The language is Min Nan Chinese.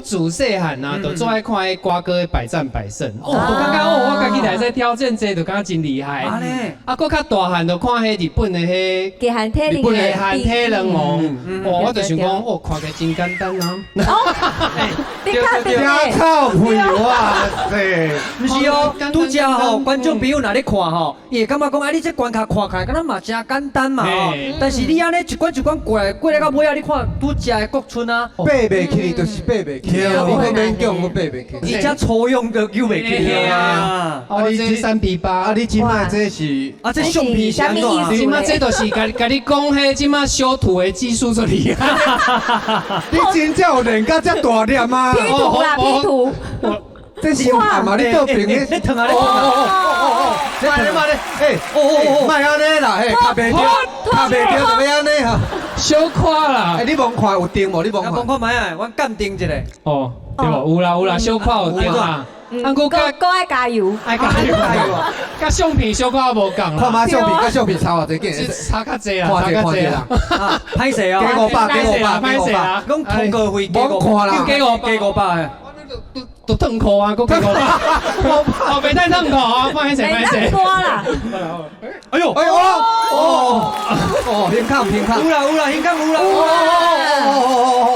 我自細漢啊，就最愛看彼瓜哥的百戰百勝，哦，就感覺哦，我家己來使挑戰這個，就感覺真厲害。按呢，啊，閣較大漢就看彼日本的彼極限體能日本的限體能王，哦，我就想講，哦，看起來真簡單啊。你較對聽臭屁，哇塞！毋是哦，拄才吼，觀眾朋友若咧看吼，伊會感覺講，啊，你這關卡看起來敢若嘛誠簡單嘛吼，但是你按呢一關一關過來，過來到尾仔，你看拄才的國春啊，爬袂起就是爬袂起，你閣勉強閣爬袂起。而且粗勇都救袂起啊！啊，你這3比8，啊，你這擺這是啊，這相片是按怎啊？這擺這就是共共你講，彼這擺修圖的技術足厲害。你真正有練甲這大粒嗎？ P 圖啦，P 圖。這是嘛？你倒邊的，你疼啊！你疼啊！你疼嘛？你，欸，哦哦哦，莫按呢啦，嘿，卡袂著，卡袂著就欲按呢哈。小可啦。欸，你罔看有燈無？你罔看？罔看覓啊？阮鑑定一下。哦，對無？有啦有啦，小可有燈啊。啊，閣閣愛加油，愛加油，佮相片小可無仝啦。看嘛相片，佮相片差偌濟緊？差較濟啦，差較濟啦。歹勢啊！加500，加五百，歹勢啊！講通告費罔看啦，加加500。都褪褲啊，閣加五百。哦，袂使褪褲啊，歹勢歹勢。多啦。哎呦，哎呦，哦哦，平康平康。有啦有啦，平康有啦。哦哦哦哦哦。